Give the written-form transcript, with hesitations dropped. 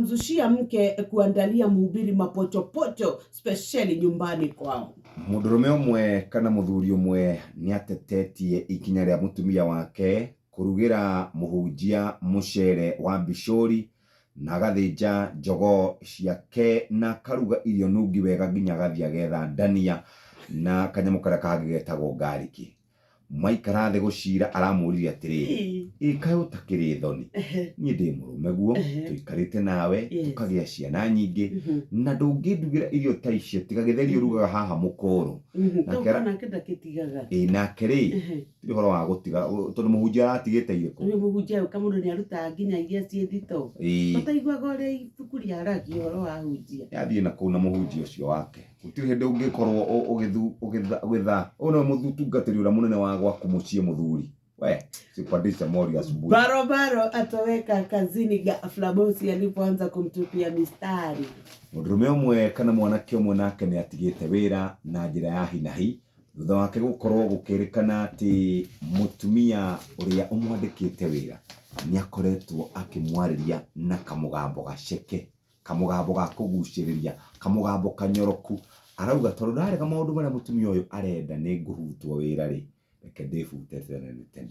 Mzushia mke kuandalia mhubiri mapochopocho spesheli nyumbani kwao. Mũndũrũme ũmwe kana mũthuri ũmwe nĩ atetetie ikinya rĩa mũtumia wake kũrugĩra mũhunjia mũcere wa mbicũri na agathĩnja jogoo ciake na akaruga irio nungi wega nginya agathiĩ agetha ndania na kanyamũ karĩa kangĩ getagwo ngariki. Maikara thĩ gũcira aramũririe atĩrĩrĩ, ĩ kaĩ ũtakĩrĩ thoni? Niĩ ndĩ mũrũme guo, tũikarĩte nawe, tũkagĩa ciana nyingĩ, na ndũngĩndugĩra irio ta icio tiga gĩtheri ũrugaga haha mũkũrũ. Nake ara- Nake ndakĩtigaga. Ĩ nake rĩ, ti ũhoro wa gũtiga, tondũ mũhunjia aratigĩte irĩkũ? Ũyũ mũhunjia ũyũ kamũndũ nĩ arutaga nginya iria ciĩ thitoo. Ũtaiguaga ũrĩa ibuku rĩaragia ũhoro wa ahunjia. Yathiĩ na kũu na mũhunjia ũcio wake. Gũtirĩ hĩndĩ ũngĩkorwo ũgĩtha ũyũ nĩwe mũtungatĩri ũrĩa mũnene wa gwaku mũciĩ mũthuri. We, sipandisha mori asubuhi. Barobaro atoweka kazini ghafla bosi alipoanza kumtupia mistari. Mũndũrũme ũmwe kana mwanake ũmwe nake nĩ atigĩte wĩra na njĩra ya hinahi thutha wake gũkorwo gũkĩrĩkana atĩ mũtumia ũrĩa ũmwandĩkĩte wĩra nĩ akoretwo akĩmwarĩria na kamũgambo gaceke, kamũgambo ga kũgucĩrĩria, kamũgambo kanyoroku. Arauga tondũ ndarega maũndũ marĩa mũtumia ũyũ arenda nĩ ngũhutwo wĩra rĩ, reke ndĩbute tene nĩ tene.